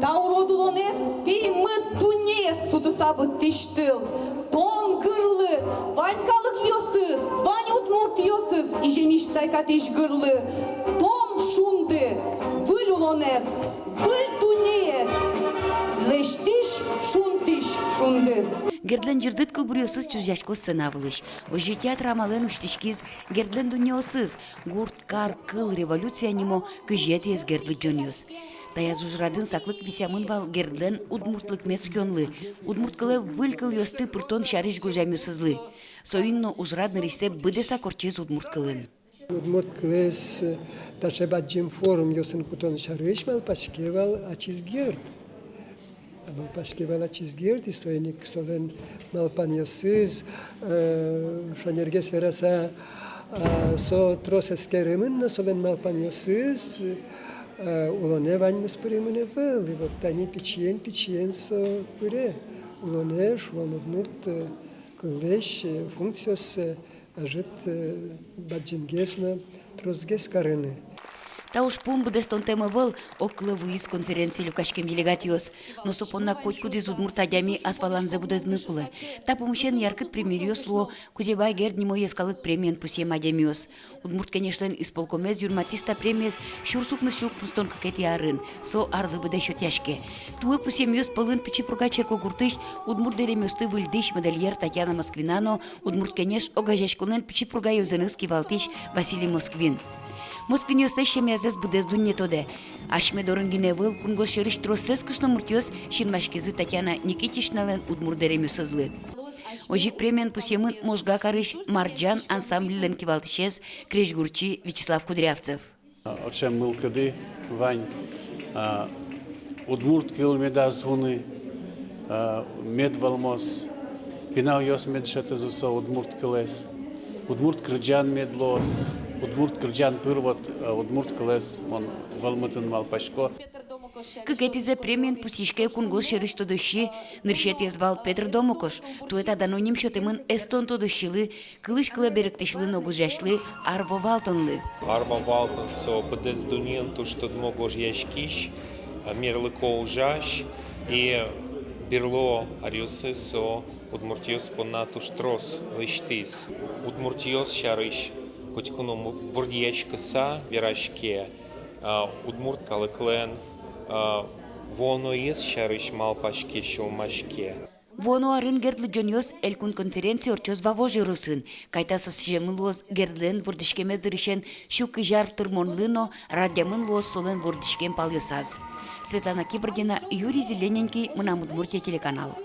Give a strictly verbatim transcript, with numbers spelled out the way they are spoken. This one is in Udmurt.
Та урод улонэз пеймыт дуннеез сутыса быдтӥсь тыл. Тон гырлы вань калыкъёсыз, вань удмуртъёсыз, иземысь сайкатӥсь гырлы. Тон шунды выль улонэз, выль дуннеез лэсьтӥсь, шунтӥсь шунды. Гердлэн ӟырдыт кылбуръёсыз чузъясько сцена вылысь. Озьы театр амалэн усьтӥськиз «Гердлэн дуннеосыз», «Гурт, кар, кыл, революция» нимо кызетӥез Герд лыдӟонъёс. Таяз ужрадын саклык висъямын вал Гердлэн удмуртлыкмес утёнлы, удмурт кылэ выль кылъёсты пыртон сярысь гожъямъёсызлы. Соин но ужрад нырысьсэ быдэсак ортчиз удмурт кылын. Удмурт кылэз, э, таӵе бадӟым форумъёсын кутон сярысь малпаське вал ачиз Герд. А малпаське вал ачиз Герд, и соин ик солэн малпанъёсыз, э, шонергес вераса, а, со трос эскеремын но, солэн малпанъёсыз, э, улонэ ваньмыз пыремын ӧвӧл, и вот тани пичиен-пичиен со пыре улонэ, шуом, удмурт, э, кыллэсь, э, функциоссэ, э, ӧжыт, э, бадӟымгес но, тросгес карыны. Та ужпум быдэстонтэм ӧвӧл, огкылэ вуиз конференцие люкаськем делегатъёс. Но со понна котькудӥз удмурт адями ас валанзэ будэтыны кулэ. Та пумысен яркыт примеръёс луо Кузебай Герд нимо йӧскалык премиен пусъем адямиос. Удмурт Кенешлэн исполкомез юрматӥз та премиез сюрс укмыс сю укмыстон кыкетӥ арын. Со арлы быдэ сётъяське. Туэ пусъемъёс пӧлын Пичи Пурга черкогуртысь удмурт дэремъёсты выльдӥсь модельер Татьяна Москвина но Удмурт Кенеш огазеяськонлэн Пичи Пурга ёзэныз кивалтӥсь Василий Москвин. Москвинъёслэсь семьязэс быдэс дунне тодэ. Асьме дорын гинэ ӧвӧл, кунгож сьӧрысь тросэз кышномуртъёс синмаськизы Татьяна Никитичналэн удмурт дэремъёсызлы. Озьы ик премиен пусъемын Можга карысь «Марӟан» ансамбльлэн кивалтӥсез, крезьгурчи Вячеслав Кудрявцев. Ӵем мылкыды вань, а, удмурт кыл медаз вуны, а, мед вӧлмоз, пиналъёс мед дышетозы со удмурт кылэз, удмурт кырӟан мед луоз, удмурт кырӟан пыр вот, а, удмурт кылэз мон вӧлмытыны малпасько. Кыкетӥзэ премиен пусйиське кунгож сьӧрысь тодосчи, нырысетӥез вал Петр Домокош, туэ та дано ним сётэмын эстон тодосчилы, кылысь кылэ берыктӥсьлы но гожъясьлы Арво Валтонлы. Арво Валтон со быдэс дуннеын туж тодмо гожъяськись, а, мерлыко ужась, и берло аръёсы со удмуртъёс понна туж трос лэсьтӥз. Удмуртъёс сярысь котьку но му-, бурдъяськыса вераське, а, удмурт калыклэн, а, вуоноез сярысь малпаське, сюлмаське. Вуоно арын Герд лыдӟонъёс элькун конференци ортчоз Вавож ёросын. Кайта со сӥземын луоз Гердлэн вордӥськемез дырысен сю кызь ар тырмонлы но радъямын луоз солэн вордӥськем палъёсаз. Светлана Кибардина, Юрий Зелененький, «Мынам Удмуртие» телеканал.